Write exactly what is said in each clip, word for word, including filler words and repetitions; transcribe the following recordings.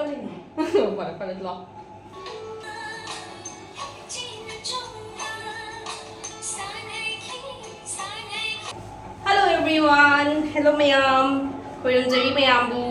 ꯐꯔꯦ ꯐꯔꯦ ꯂꯥꯛꯑꯣ. Hello everyone, hello ꯃꯌꯥꯝ, ꯈꯣꯏꯔꯝꯖꯔꯤ ꯃꯌꯥꯝꯕꯨ.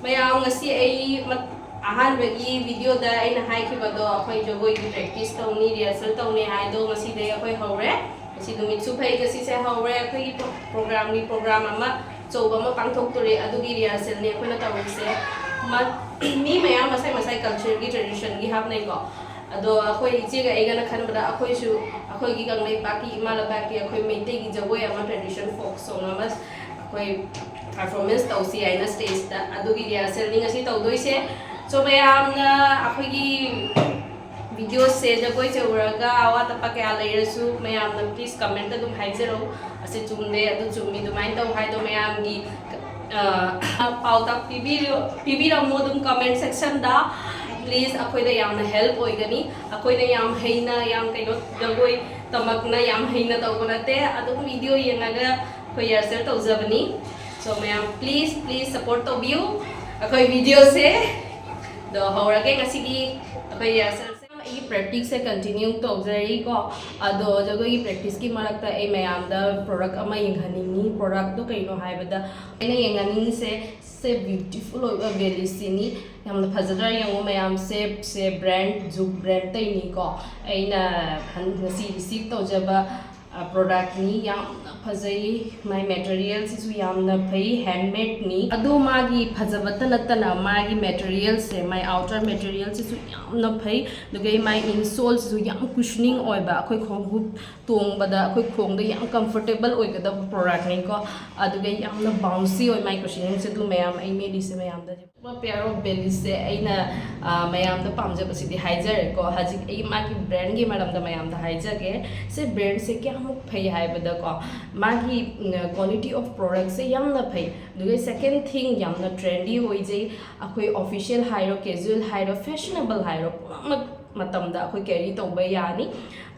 ꯃꯌꯥꯝ, ꯉꯁꯤ ꯑꯩ ꯃ- ꯑꯍꯥꯟꯕꯒꯤ videoꯗ ꯑꯩꯅ ꯍꯥꯏꯈꯤꯕꯗꯣ, ꯑꯩꯈꯣꯏ ꯖꯒꯣꯏꯒꯤ practice ꯇꯧꯅꯤ, rehearsal ꯇꯧꯅꯤ ꯍꯥꯏꯗꯣ ꯉꯁꯤꯗꯩ ꯑꯩꯈꯣꯏ ꯍꯧꯔꯦ. ꯉꯁꯤ ꯅꯨꯃꯤꯠꯁꯨ ꯐꯩ, ꯉꯁꯤꯁꯦ ꯍꯧꯔꯦ ꯑꯩꯈꯣꯏꯒꯤ pro- programꯒꯤ program ꯑꯃ ꯑꯆꯧꯕ ꯑꯃ ꯄꯥꯡꯊꯣꯛꯇꯣꯔꯦ, ꯑꯗꯨꯒꯤ rehearsalꯅꯤ ꯑꯩꯈꯣꯏꯅ ꯇꯧꯔꯤꯁꯦ. ꯃ- ꯃꯤ ꯃꯌꯥꯝ ꯃꯁꯥꯏ ꯃꯁꯥꯏ cultureꯒꯤ traditionꯒꯤ ꯍꯥꯞꯅꯩꯀꯣ. ꯑꯗꯣ ꯑꯩꯈꯣꯏ ꯏꯆꯦꯒ ꯑꯩꯒꯅ ꯈꯟꯕꯗ ꯑꯩꯈꯣꯏꯁꯨ ꯑꯩꯈꯣꯏꯒꯤ ꯀꯪꯂꯩꯄꯥꯛꯀꯤ ꯏꯃꯥ ꯂꯩꯕꯥꯛꯀꯤ ꯑꯩꯈꯣꯏ ꯃꯩꯇꯩꯒꯤ ꯖꯒꯣꯏ ꯑꯃ, tradition folk song ꯑꯃ ꯑꯩꯈꯣꯏ performance ꯇꯧꯁꯤ ꯍꯥꯏꯅ stageꯇ, ꯑꯗꯨꯒꯤ rehearsalꯅꯤ ꯉꯁꯤ ꯇꯧꯗꯣꯏꯁꯦ. So ꯃꯌꯥꯝꯅ ꯑꯩꯈꯣꯏꯒꯤ videoꯁꯦ, ꯖꯒꯣꯏꯁꯦ ꯎꯔꯒ ꯑꯋꯥꯠ ꯑꯄꯥ ꯀꯌꯥ ꯂꯩꯔꯁꯨ ꯃꯌꯥꯝꯅ please commentꯇ ꯑꯗꯨꯝ ꯍꯥꯏꯖꯔꯛꯎ, ꯑꯁꯤ ꯆꯨꯝꯗꯦ, ꯑꯗꯨ ꯆꯨꯝꯃꯤ, ꯑꯗꯨꯃꯥꯏꯅ ꯇꯧ ꯍꯥꯏꯗꯣ ꯃꯌꯥꯝꯒꯤ ꯑ, ꯄꯥꯎꯇꯥꯛ ꯄꯤꯕꯤꯔꯨ- ꯄꯤꯕꯤꯔꯝꯃꯣ ꯑꯗꯨꯝ comment sectionꯗ. Please, ꯑꯩꯈꯣꯏꯗ ꯌꯥꯝꯅ help ꯑꯣꯏꯒꯅꯤ. ꯑꯩꯈꯣꯏꯅ ꯌꯥꯝ ꯍꯩꯅ, ꯌꯥꯝ ꯀꯩꯅꯣ, ꯖꯒꯣꯏ ꯇꯝꯃꯛꯅ ꯌꯥꯝ ꯍꯩꯅ ꯇꯧꯕ ꯅꯠꯇꯦ, ꯑꯗꯨꯝ video ꯌꯦꯡꯉꯒ ꯑꯩꯈꯣꯏ rehearsal ꯇꯧꯖꯕꯅꯤ. So ꯃꯌꯥꯝ, please, please support ꯇꯧꯕꯤꯌꯨ ꯑꯩꯈꯣꯏ videoꯁꯦ. ꯑꯗꯣ ꯍꯧꯔꯒꯦ ꯉꯁꯤꯒꯤ ꯑꯩꯈꯣꯏ rehearsalꯁꯦ. ꯑꯩꯒꯤ practiceꯁꯦ continue ꯇꯧꯖꯔꯤꯀꯣ. ꯑꯗꯣ ꯖꯒꯣꯏꯒꯤ practiceꯀꯤ ꯃꯔꯛꯇ ꯑꯩ ꯃꯌꯥꯝꯗ product ꯑꯃ ꯌꯦꯡꯍꯟꯅꯤꯡꯉꯤ. Productꯇꯣ ꯀꯩꯅꯣ ꯍꯥꯏꯕꯗ, ꯑꯩꯅ ꯌꯦꯡꯍꯟꯅꯤꯡꯉꯤꯁꯦ ꯁꯦ beautiful ꯑꯣꯏꯕ ꯕꯦꯂꯤꯁꯤꯅꯤ꯫ ꯌꯥꯝꯅ ꯐꯖꯗ꯭ꯔꯥ ꯌꯦꯡꯉꯣ ꯃꯌꯥꯝꯁꯦ, ꯁꯦ brand, Zouk brandꯇꯩꯅꯤꯀꯣ꯫ ꯑꯩꯅ ꯍꯟ- ꯉꯁꯤ receive ꯇꯧꯖꯕ, ꯑ, productꯅꯤ꯫ ꯌꯥꯝꯅ ꯐꯖꯩ꯫ My materialꯁꯤꯁꯨ ꯌꯥꯝꯅ ꯐꯩ, handmadeꯅꯤ꯫ ꯑꯗꯣ ꯃꯥꯒꯤ ꯐꯖꯕꯇ ꯅꯠꯇꯅ ꯃꯥꯒꯤ materialꯁꯦ, my outer materialꯁꯤꯁꯨ ꯌꯥꯝꯅ ꯐꯩ꯫ ꯑꯗꯨꯒ my insoleꯁꯤꯁꯨ ꯌꯥꯝ cushioning ꯑꯣꯏꯕ, ꯑꯩꯈꯣꯏ ꯈꯣꯡꯎꯞ ꯇꯣꯡꯕꯗ ꯑꯩꯈꯣꯏ ꯈꯣꯡꯗ ꯌꯥꯝ comfortable ꯑꯣꯏꯒꯗꯕ productꯅꯤꯀꯣ꯫ ꯑꯗꯨꯒ ꯌꯥꯝꯅ bouncy ꯑꯣꯏ my cushioningꯁꯦ꯫ ꯑꯗꯨ ꯃꯌꯥꯝ, ꯑꯩ ꯃꯦꯠꯂꯤꯁꯦ ꯃꯌꯥꯝꯗ꯫ Pair of bellyꯁꯦ ꯑꯩꯅ, ꯑ, ꯃꯌꯥꯝꯗ ꯄꯥꯝꯖꯕꯁꯤꯗꯤ ꯍꯥꯏꯖꯔꯦꯀꯣ꯫ ꯍꯧꯖꯤꯛ ꯑꯩ ꯃꯥꯒꯤ brandꯒꯤ ꯃꯔꯝꯗ ꯃꯌꯥꯝꯗ ꯍꯥꯏꯖꯒꯦ꯫ ꯁꯤ brandꯁꯦ ꯀꯌꯥꯃꯨꯛ ꯐꯩ ꯍꯥꯏꯕꯗꯀꯣ, ꯃꯥꯒꯤ, ꯎꯝ, quality of productꯁꯦ ꯌꯥꯝꯅ ꯐꯩ꯫ ꯑꯗꯨꯒ second thing, ꯌꯥꯝꯅ trendy ꯑꯣꯏꯖꯩ꯫ ꯑꯩꯈꯣꯏ official ꯍꯥꯏꯔꯣ, casual ꯍꯥꯏꯔꯣ, fashionable ꯍꯥꯏꯔꯣ, ꯄꯨꯝꯅꯃꯛ ꯃꯇꯝꯗ ꯑꯩꯈꯣꯏ ꯀꯦꯔꯤ ꯇꯧꯕ ꯌꯥꯅꯤ꯫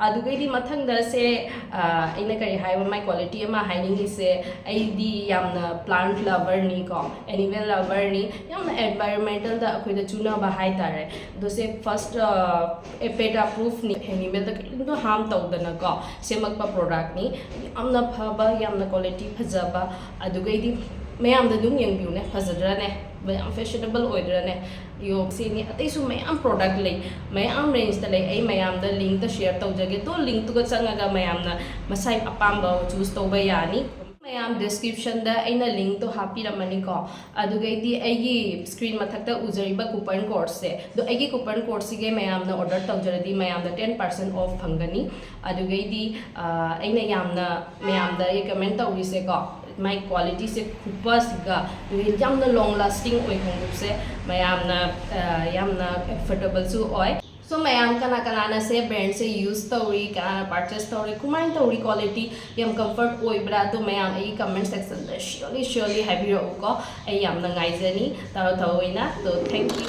ꯑꯗꯨꯒꯩꯗꯤ ꯃꯊꯪꯗ ꯁꯦ, ꯑ, ꯑꯩꯅ ꯀꯔꯤ ꯍꯥꯏꯕ, ꯃꯥꯏ ꯀ꯭ꯋꯥꯂꯤꯇꯤ ꯑꯃ ꯍꯥꯏꯅꯤꯡꯉꯤꯁꯦ, ꯑꯩꯗꯤ ꯌꯥꯝꯅ ꯄ꯭ꯂꯥꯟꯠ ꯂꯚꯔꯅꯤꯀꯣ, ꯑꯦꯅꯤꯃꯦꯜ ꯂꯚꯔꯅꯤ, ꯌꯥꯝꯅ ꯑꯦꯟꯚꯥꯏꯔꯣꯟꯃꯦꯟꯇꯦꯜꯗ ꯑꯩꯈꯣꯏꯗ ꯆꯨꯅꯕ ꯍꯥꯏꯇꯥꯔꯦ꯫ ꯑꯗꯣ ꯁꯦ ꯐꯥꯔꯁ, ꯑ, ꯑꯦꯄꯦꯇꯥ ꯄ꯭ꯔꯨꯐꯅꯤ, ꯑꯦꯅꯤꯃꯦꯜꯗ ꯀꯔꯤꯝꯇ ꯍꯥꯔꯝ ꯇꯧꯗꯅꯀꯣ ꯁꯦꯝꯃꯛꯄ ꯄ꯭ꯔꯣꯗꯛꯅꯤ꯫ ꯌꯥꯝꯅ ꯐꯕ, ꯌꯥꯝꯅ ꯀ꯭ꯋꯥꯂꯤꯇꯤ ꯐꯖꯕ, ꯑꯗꯨꯒꯩꯗꯤ ꯃꯌꯥꯝꯗ ꯑꯗꯨꯝ ꯌꯦꯡꯕꯤꯌꯨꯅꯦ, ꯐꯖꯗ꯭ꯔꯅꯦ? ꯌꯥꯝ ꯐꯦꯁꯟꯅꯦꯕꯜ ꯑꯣꯏꯗ꯭ꯔꯅꯦ? ꯌꯣ, ꯁꯤꯅꯤ꯫ ꯑꯇꯩꯁꯨ ꯃꯌꯥꯝ ꯄ꯭ꯔꯣꯗꯛ ꯂꯩ, ꯃꯌꯥꯝ ꯔꯦꯟꯖꯇ ꯂꯩ꯫ ꯑꯩ ꯃꯌꯥꯝꯗ ꯂꯤꯡꯛꯇ ꯁꯤꯌꯔ ꯇꯧꯖꯒꯦ꯫ ꯇꯣ ꯂꯤꯡꯛꯇꯨꯒ ꯆꯪꯉꯒ ꯃꯌꯥꯝꯅ ꯃꯁꯥꯏ ꯑꯄꯥꯝꯕ ꯆꯨꯁ ꯇꯧꯕ ꯌꯥꯅꯤ꯫ ꯃꯌꯥꯝ ꯗꯤꯁꯀ꯭ꯔꯤꯞꯁꯟꯗ ꯑꯩꯅ ꯂꯤꯡꯛꯇꯣ ꯍꯥꯞꯄꯤꯔꯝꯃꯅꯤꯀꯣ꯫ ꯑꯗꯨꯒꯩꯗꯤ ꯑꯩꯒꯤ ꯁ꯭ꯀ꯭ꯔꯤꯟ ꯃꯊꯛꯇ ꯎꯖꯔꯤꯕ ꯀꯨꯄꯟ ꯀꯣꯗꯁꯦ, ꯑꯗꯣ ꯑꯩꯒꯤ ꯀꯨꯄꯟ ꯀꯣꯗꯁꯤꯒꯤ ꯃꯌꯥꯝꯅ ꯑꯣꯔꯗꯔ ꯇꯧꯖꯔꯗꯤ ꯃꯌꯥꯝꯗ ꯇꯦꯟ ꯄꯥꯔꯁꯦꯟ ꯑꯣꯐ ꯐꯪꯒꯅꯤ꯫ ꯑꯗꯨꯒꯩꯗꯤ, ꯑ, ꯑꯩꯅ ꯌꯥꯝꯅ ꯃꯌꯥꯝꯗ ꯔꯤꯀꯃꯦꯟ ꯇꯧꯔꯤꯁꯦꯀꯣ, ꯃꯥꯏ ꯀ꯭ꯋꯥꯂꯤꯇꯤꯁꯦ ꯈꯨꯐꯁꯤꯒ, ꯑꯗꯨꯒ ꯌꯥꯝꯅ ꯂꯣꯡ ꯂꯥꯁꯇꯤꯡ ꯑꯣꯏ ꯈꯣꯡꯎꯞꯁꯦ, ꯃꯌꯥꯝꯅ, ꯑ, ꯌꯥꯝꯅ ꯑꯦꯐꯣꯔꯗꯦꯕꯜꯁꯨ ꯑꯣꯏ꯫ ꯁꯣ ꯃꯌꯥꯝ ꯀꯅꯥ ꯀꯅꯥꯅ ꯁꯦ ꯕ꯭ꯔꯦꯟꯁꯦ ꯌꯨꯁ ꯇꯧꯔꯤ, ꯀꯅꯥꯅ ꯄꯔꯆꯦꯁ ꯇꯧꯔꯤ, ꯀꯃꯥꯏꯅ ꯇꯧꯔꯤ, ꯀ꯭ꯋꯥꯂꯤꯇꯤ ꯌꯥꯝ ꯀꯝꯐꯔꯠ ꯑꯣꯏꯕ꯭ꯔꯥ, ꯑꯗꯨ ꯃꯌꯥꯝ ꯑꯩꯒꯤ ꯀꯃꯦꯟ ꯁꯦꯛꯁꯟꯗ ꯁꯤꯌꯣꯔꯂꯤ ꯁꯤꯌꯣꯔꯂꯤ ꯍꯥꯏꯕꯤꯔꯛꯎꯀꯣ꯫ ꯑꯩ ꯌꯥꯝꯅ ꯉꯥꯏꯖꯅꯤ ꯇꯔꯥ ꯊꯧꯑꯣꯏꯅ꯫ ꯑꯗꯣ ꯊꯦꯡꯛ ꯌꯨ꯫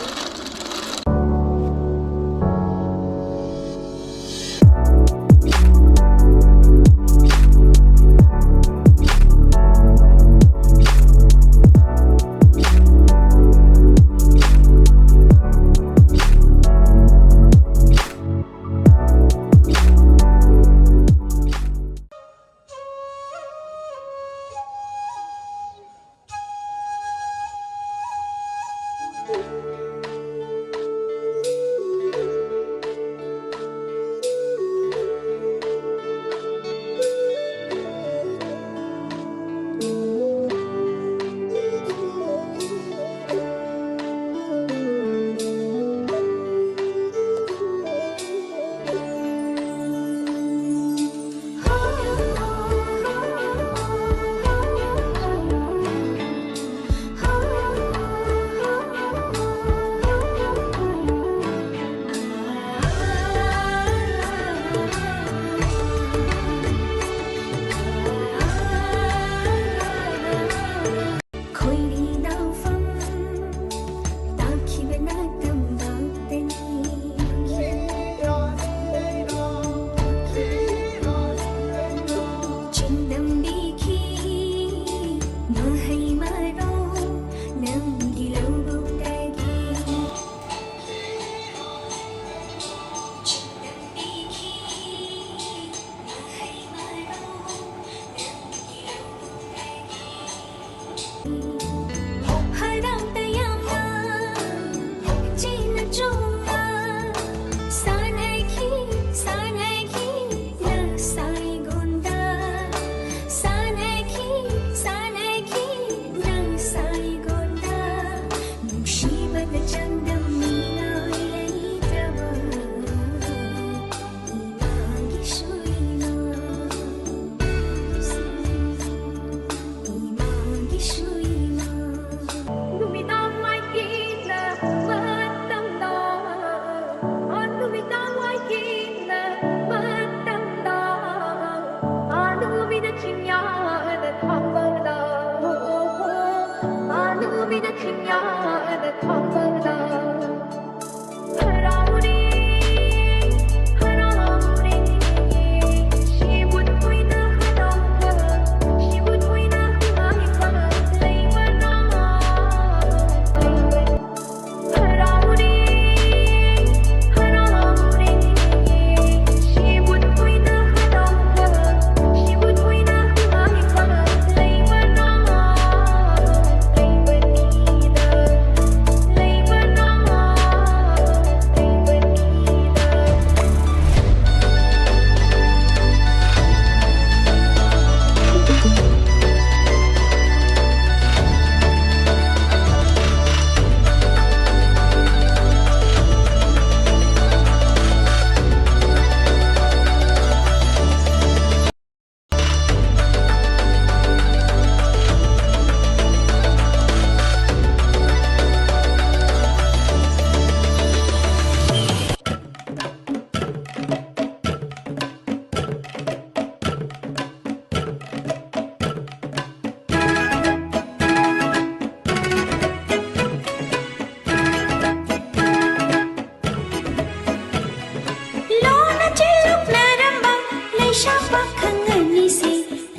ꯂꯣꯟꯅ ꯆꯤꯜꯂꯨꯛꯅꯔꯝꯕ ꯂꯩꯁꯥ ꯄꯥꯈꯪ ꯑꯅꯤꯁꯦ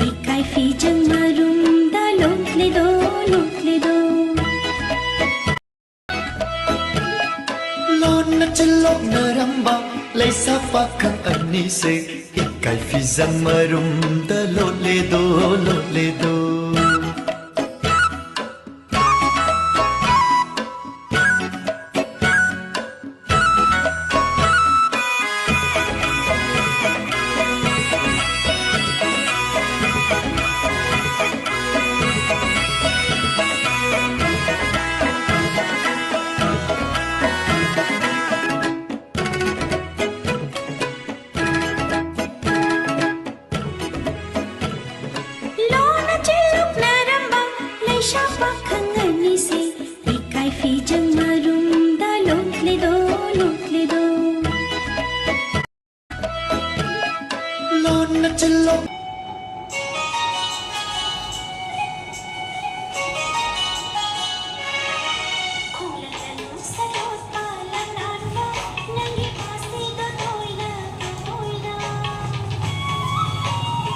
ꯏꯀꯥꯏ ꯐꯤꯖꯪ ꯃꯔꯨꯝꯗ ꯂꯣꯠꯂꯦꯗꯣ, ꯂꯣꯠꯂꯦꯗꯣ꯫ ꯂꯣꯟꯅ ꯆꯤꯜꯂꯣꯛꯅꯔꯝꯕ ꯂꯩꯁꯥ ꯄꯥꯈꯪ ꯑꯅꯤꯁꯦ ꯏꯀꯥꯏ ꯐꯤꯖꯪ ꯃꯔꯨꯝꯗ ꯂꯣꯠꯂꯦꯗꯣ, ꯂꯣꯠꯂꯦꯗꯣ꯫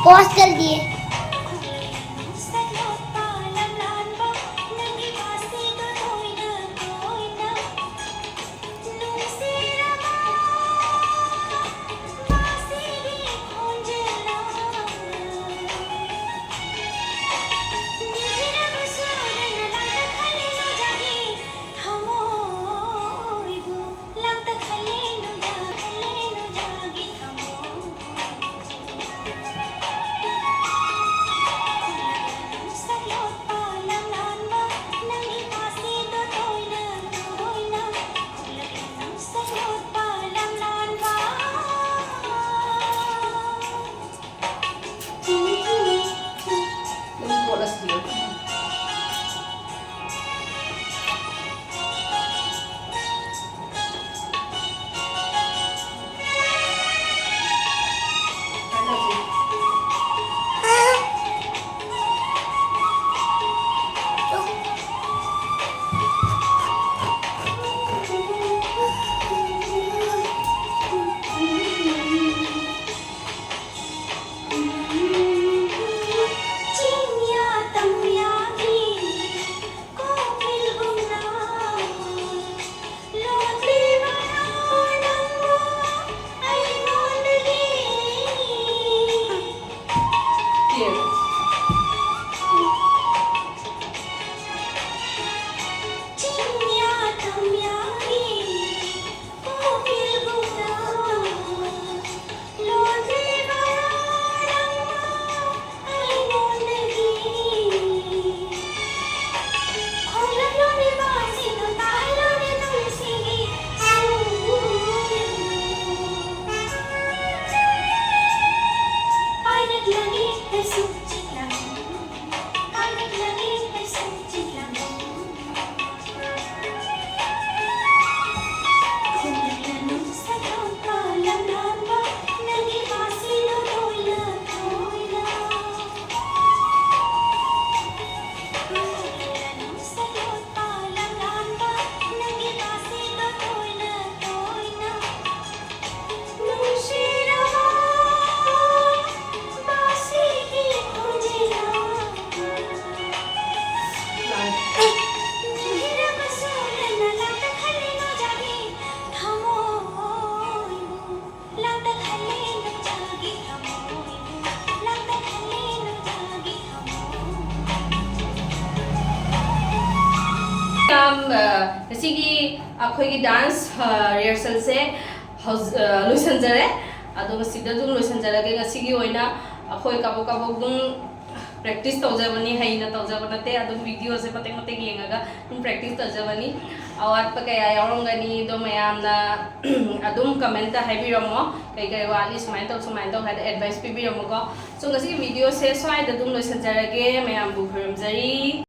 पॉज कर दिए। ꯉꯁꯤꯒꯤ ꯑꯩꯈꯣꯏꯒꯤ ꯗꯥꯟꯁ ꯔꯤꯍꯔꯁꯦꯜꯁꯦ ꯍꯧꯖ- ꯑ, ꯂꯣꯏꯁꯤꯟꯖꯔꯦ꯫ ꯑꯗꯣ ꯉꯁꯤꯗ ꯑꯗꯨꯝ ꯂꯣꯏꯁꯤꯟꯖꯔꯒꯦ꯫ ꯉꯁꯤꯒꯤ ꯑꯣꯏꯅ ꯑꯩꯈꯣꯏ ꯀꯥꯕꯣꯛ ꯀꯥꯕꯣꯛ ꯑꯗꯨꯝ ꯄ꯭ꯔꯦꯛꯇꯤꯁ ꯇꯧꯖꯕꯅꯤ, ꯍꯩꯅ ꯇꯧꯖꯕ ꯅꯠꯇꯦ꯫ ꯑꯗꯨꯝ ꯚꯤꯗꯤꯑꯣꯁꯦ ꯃꯇꯦꯛ ꯃꯇꯦꯛ ꯌꯦꯡꯉꯒ ꯑꯗꯨꯝ ꯄ꯭ꯔꯦꯛꯇꯤꯁ ꯇꯧꯖꯕꯅꯤ꯫ ꯑꯋꯥꯠꯄ ꯀꯌꯥ ꯌꯥꯎꯔꯝꯒꯅꯤ, ꯑꯗꯣ ꯃꯌꯥꯝꯅ ꯑꯗꯨꯝ ꯀꯃꯦꯟꯇ ꯍꯥꯏꯕꯤꯔꯝꯃꯣ, ꯀꯩ ꯀꯩ ꯋꯥꯠꯂꯤ, ꯁꯨꯃꯥꯏꯅ ꯇꯧ, ꯁꯨꯃꯥꯏꯅ ꯇꯧ ꯍꯥꯏꯅ ꯑꯦꯗꯚꯥꯏꯁ ꯄꯤꯕꯤꯔꯝꯃꯨꯀꯣ꯫ ꯁꯣ ꯉꯁꯤꯒꯤ ꯚꯤꯗꯤꯑꯣꯁꯦ ꯁ꯭ꯋꯥꯏꯗ ꯑꯗꯨꯝ ꯂꯣꯏꯁꯤꯟꯖꯔꯒꯦ꯫ ꯃꯌꯥꯝꯕꯨ ꯈꯨꯔꯨꯝꯖꯔꯤ꯫